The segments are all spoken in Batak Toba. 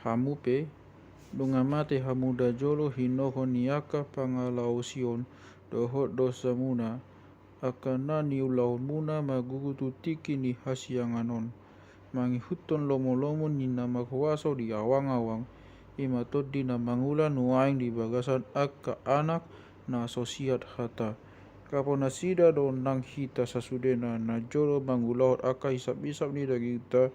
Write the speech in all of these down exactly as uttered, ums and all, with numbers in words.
Hamu pe, nunga mate hamu najolo hinohon ni angka pangalaosion dohot dosamuna, angka na niulahonmuna margugu tu tingki ni hasiangan on, mangihuthon lomolomo ni na marhuaso di awangawang, i ma tondi na mangula nuaeng di bagasan angka anak na so siat hata. Rap nasida do nang hita sasudena najolo mangulahon angka hisaphisap ni dagingta,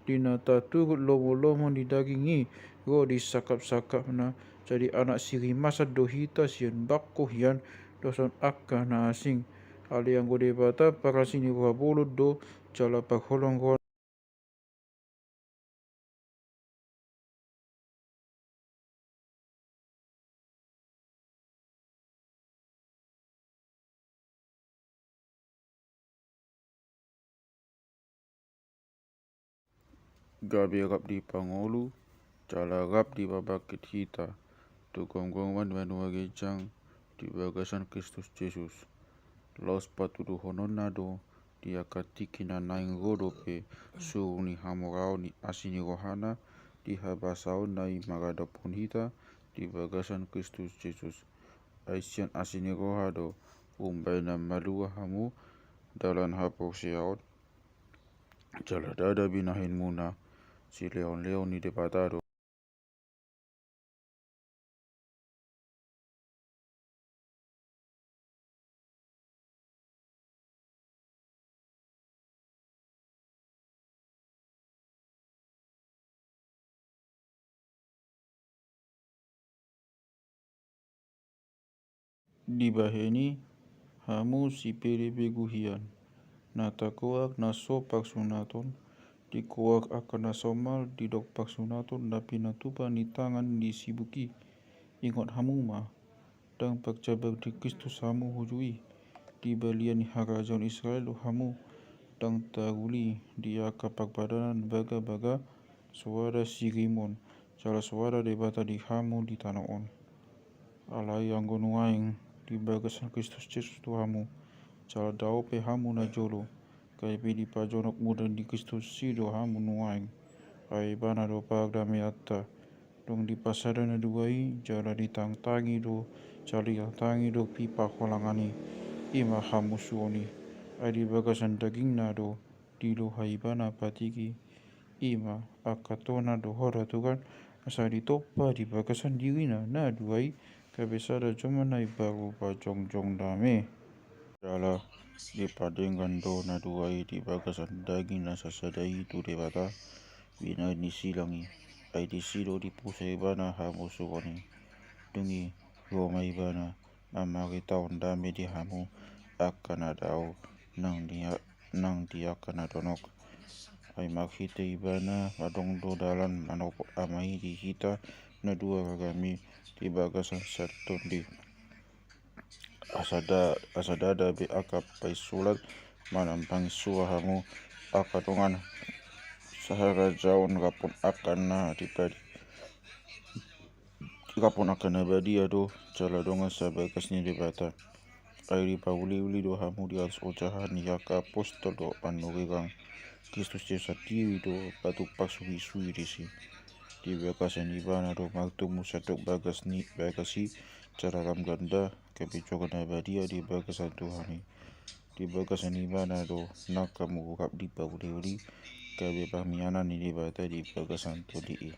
di na taturut lomolomo ni daging i, ro di sangkapsangkapna. Jadi anak sirimasan do hita sian bangko hian, dohot angka na asing. Alai anggo Debata parasi ni roha bolon do, jala parholong roha. Gabe rap di pangolu, jala rap di pambangkit hita tu gomgoman banua ginjang di bagasan Kristus Jesus. Laos patuduhononna do di angka tingki na naeng ro dope suru ni hamoraon ni asi ni rohana, di habasaonna i maradophon hita di bagasan Kristus Jesus. Ai sian asi ni roha do umbahen na malua hamu dalan haporseaon, jala ndada binahenmuna, silehonlehon ni Debata do. Dibahen i, hamu sipelebegu hian, na tagoar na so parsunaton, digoar angka na somal didok parsunaton na pinatupa ni tangan ni sibuk i. Ingot hamu ma, ndang parjabang ni Kristus hamu uju i. Di balian ni harajaon Israel do hamu, ndang taruli di angka parpadanan bagabaga, soada sirimon, jala soada Debata di hamu di tano on. Alai anggo nuaeng di bagasan Kristus Jesus do hamu, jala dao pe hamu najolo, gabe dipajonok muda ni Kristus i do hamu nuaeng. Ai Ibana do pardameanta. Dung dipasada na dua i, jala ditangtangi do, jala ditangtangi do pipa holangan i, i ma hamusuon i. Ai di bagasan dagingna do diloha Ibana patik i, i ma angka tona dohot aturan, asa ditompa di bagasan dirina na dua i, gabe sada jolma na imbaru pajongjong dame. Jala dipadenggan do na dua i di bagasan daging na sasada i tu Debata, binahen ni silang i. Ai disi do dipusa Ibana hamusuon i. Dung i, ro ma Ibana mamaritahon dame di hamu angka na dao nang di, nang di angka na donok. Ai marhite Ibana adong do dalan manopot Ama i di hita na dua ragam i di bagasan satondi. Asa da-, asa ndada be angka painsulat manambangi sua hamu angka dongan saharajaon rap dohot angka na dipadi-, rap dohot angka na badia do, jala dongan sabagas ni Debata. Ai dipauliuli do hamu di atas ojahan ni angka apostol dohot panurirang. Kristus Jesus sandiri do batu parsuhisuhi disi. Di bagasan Ibana do martumu sandok bagas ni, bagas i, jala lam ganda, gabe joro na badia di bagasan Tuhan i. Di bagasan Ibana do nang hamu rap dipauliuli, gabe parmianan ni Debata di bagasan Tondi i.